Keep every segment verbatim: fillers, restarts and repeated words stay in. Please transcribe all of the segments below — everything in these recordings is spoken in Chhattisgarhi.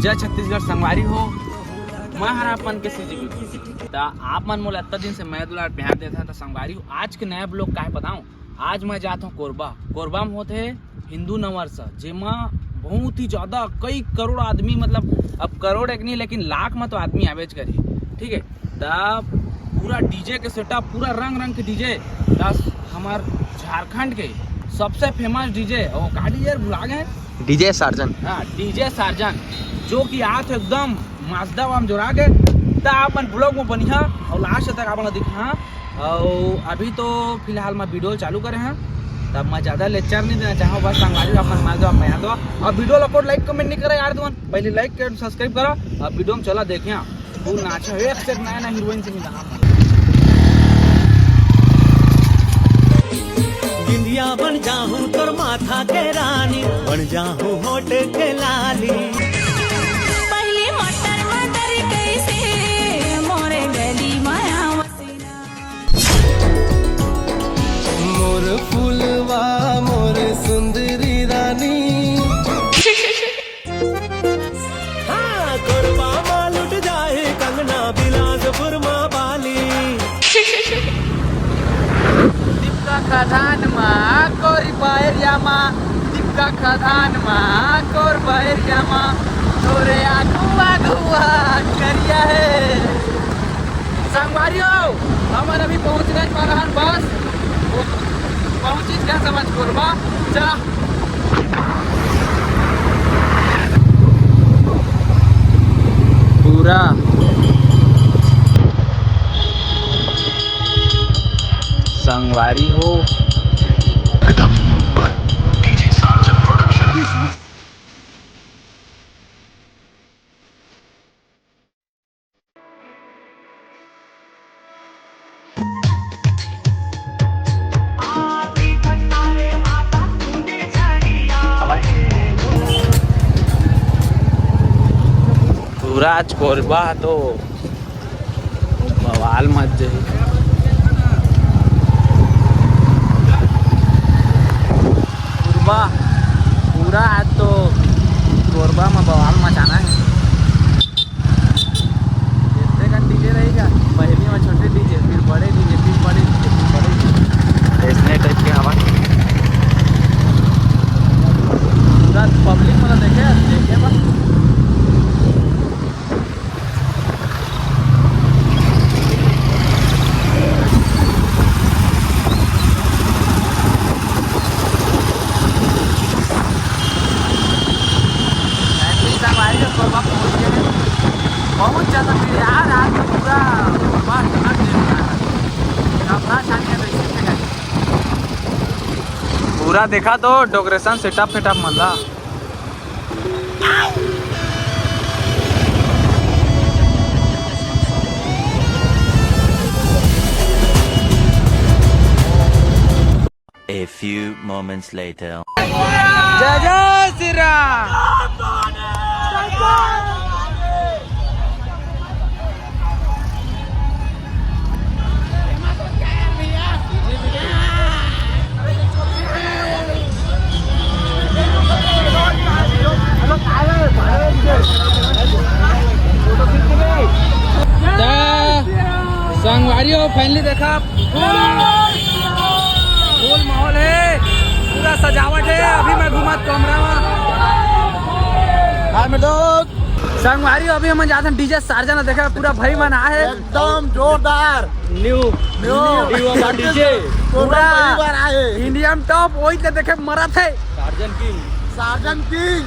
जय छत्तीसगढ़ संगवारी हो, मैं हरा अपन के सीजीबी। त आप मन मोला अत्ता दिन से मया दुलार प्यार देथा। त संगवारी हो, आज के नया ब्लॉग का है बताऊं? आज मैं जात हूँ कोरबा। कोरबा में होत हे हिंदू नववर्ष, जेमा बहुत ही ज्यादा कई करोड़ आदमी, मतलब अब करोड़ एक नहीं लेकिन लाख में तो आदमी आवेज करही, ठीक है। त पूरा डीजे के सेटअप, पूरा रंग रंग के डीजे, प्लस हमार झारखंड के सबसे फेमस डीजे, वो का डीजे भुला गए, डीजे सार्जन। हाँ, डीजे सार्जन, जो कि आज एकदम माजदा वाम जोरा के। त आप मन ब्लॉग में बनिहा और लास्ट तक आप मन दिखा। और अभी तो फिलहाल मैं वीडियो चालू करे हैं, तब मैं ज्यादा लेक्चर नहीं देना चाहूँ, बस संगवारी अपन माजदा वाम बना दो। और वीडियो ला कोई लाइक कमेंट नहीं करे यार तुमन, पहले लाइक कर सब्सक्राइब करा। अब वीडियो में चला देखे, तू नाचे हो एक से एक नया नया हीरोइन से मिला। बिंदिया बन जाहूं तोर माथा के रानी, बन जाहूं होठ के लाली। पहली मोटर में दरी कैसे मोरे गली माया वसीना। मोर फूलवा, मोर सुंदरी रानी। हाँ, कोरबा मा लुट जाए कंगना, बिलासपुर मा बाली। दीपका खदान मा कोरी बायरिया मा, दीपका खदान मा कोर बायरिया मा, तोरे आगू आगू आ करिया है। संगवारी हो, हमन अभी पहुंच गए पालहन बस, पहुंचिस गए समझ कोरबा। चला। पूरा संगवारी हो। पूरा आज कोरबा तो बवाल मच जाही। कोरबा पूरा आज तो कोरबा में बवाल मचाना है। इतने का डीजे रहेगा, पहली में छोटे डीजे, फिर बड़े डीजे, फिर बड़े डीजे, फिर बड़े डीजे। ऐसने टाइप के हवा। पूरा पब्लिक मतलब देखे, देखे बस। बहुत ज्यादा भीड़ यार, आज तो पूरा बर्बाद कर दिया यार। कपड़ा छानिया तो इसी से गाड़ी। पूरा देखा तो डेकोरेशन सेटअप फेटअप मन ला। A few moments later. जय जय श्री राम। त संगवारी हो, finally देखा, full, full माहौल है, पूरा सजावट है। अभी मैं घूमत कमरा में। हाय मेरे दोस्त। संगवारी हो, अभी हम जाते हैं डीजे सार्जन, देखा पूरा भाई मन आए हैं। एकदम जोरदार। New, new, new DJ. पूरा पहली बार आए। इंडिया में टॉप, वही तो देखे मरत है। Surgeon king. Surgeon king.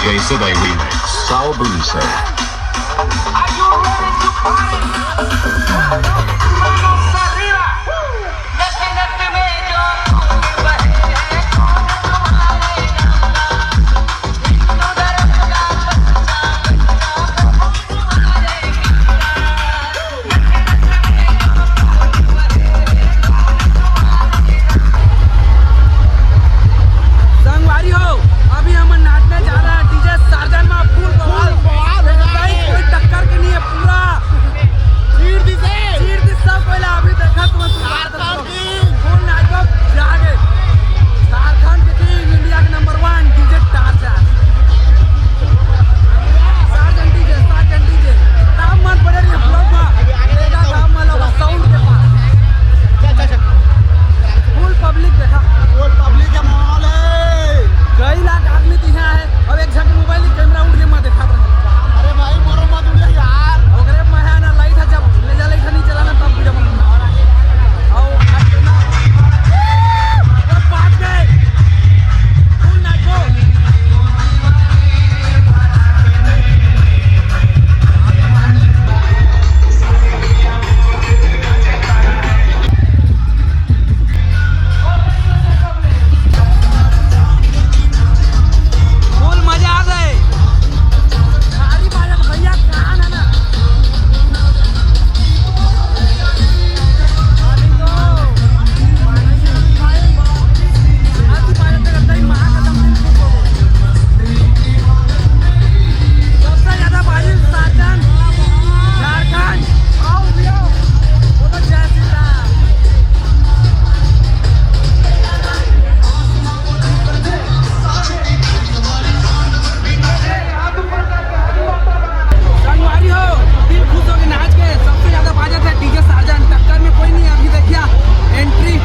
Gay Side Remix. Salbunse. संगवारी हो, अभी हमन नाचने जा रहा है डीजे साजन में, फुल बवाल। फुल बवाल हो जाए। कोई टक्कर के नहीं है, पूरा चीर दिसे। चीर दिस सब कोई ला। अभी देखा तुम झारखंड की फुल नाचो जागे। झारखंड के किंग, इंडिया के नंबर वन डीजे टार्चर। साजन डीजे, साजन डीजे। तापमान बढ़े रही है ब्लॉक में। देखा तापमान होगा साउंड के पास। फुल पब्लिक देखा। फुल पब्लिक के माहौल है। कई लाख आदमी तो यहाँ है। अब एक झन मोबाइल के कैमरा उड़ के मैं देखा था। अरे भाई, मोरो मत उड़े यार। ओकरे में है ना लाइट है, जब ले जा लाइट है नहीं चला ना तब पूजा बंद। आओ, हट ना। अब बात गए। फुल नाचो। फुल मजा आ गए। भारी बाजत भैया, कान है ना। हाथी बाजत करता ही महाकदम से शुरू हो गए। सबसे ज्यादा बाजी साजन, झारखंड, आओ भैया, बोलो जय श्री राम। संगवारी हो, दिल खुश हो के नाच के, सबसे ज्यादा बाजत है डीजे साजन, टक्कर में कोई नहीं है। अभी देखिया एंट्री,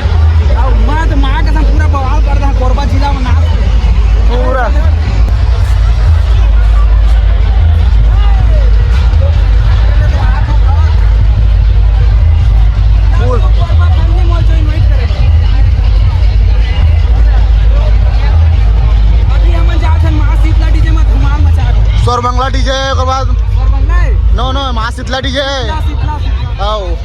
और माँ तो माँ कसम पूरा बवाल कर रहा है कोरबा जिला में नाच के। पूरा। फुल। अभी हमन जात हन माँ शीतला डीजे में धमाल मचा दो। सौरमंगला डीजे, ओकर बाद सौरमंगला है? नो, नो, माँ शीतला डीजे। शीतला, शीतला, शीतला। आओ।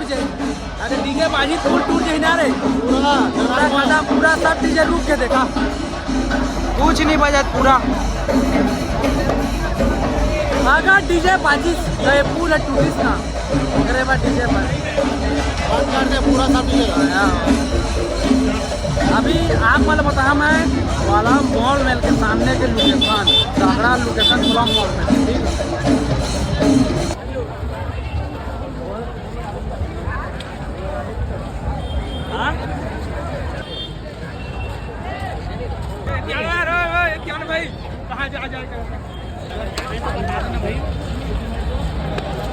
अरे डीजे बाजी फुल टूट जाही ना रे। पूरा पूरा खत्म, पूरा सब डीजे रुक के देखा। कुछ नहीं बजत पूरा। अगर डीजे बाजी गए पूरा टूटिस ना, ओकरे बाद डीजे बंद। बंद कर दे पूरा सब डीजे। हाँ। अभी आप मतलब बता मैं वाला मॉल मेल के सामने के लोकेशन, तगड़ा लोकेशन पूरा मॉल मेल, ठीक है?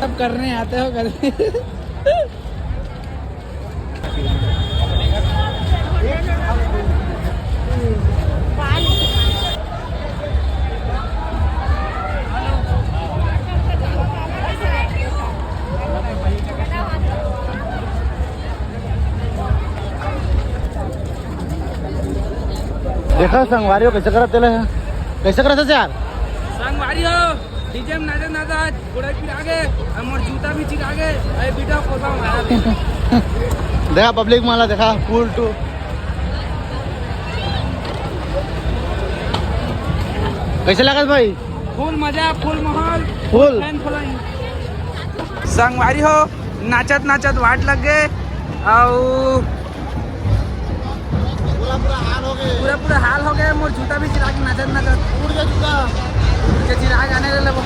सब करने आते हो कभी? देखा संगवारी हो कैसे करत तेला है, कैसे करत है यार? संगवारी हो, डीजे में नाचा नाचा गोड़ा पिरा गे, और मोर जूता भी चिरा गे। अरे बेटा, कोसा मारा। देखा पब्लिक माला, देखा फुल टू। कैसे लागत भाई? फुल मजा, फुल माहौल, फुल। Fan following. संगवारी हो, नाचत नाचत वाट लग गए। अउ पूरा पूरा हाल हो गए। पूरा पूरा हाल हो गए। मोर जूता भी चिरा के नाचत नाचत उड़ गया जूता। उड़ के चिरा के आने ले लेबो।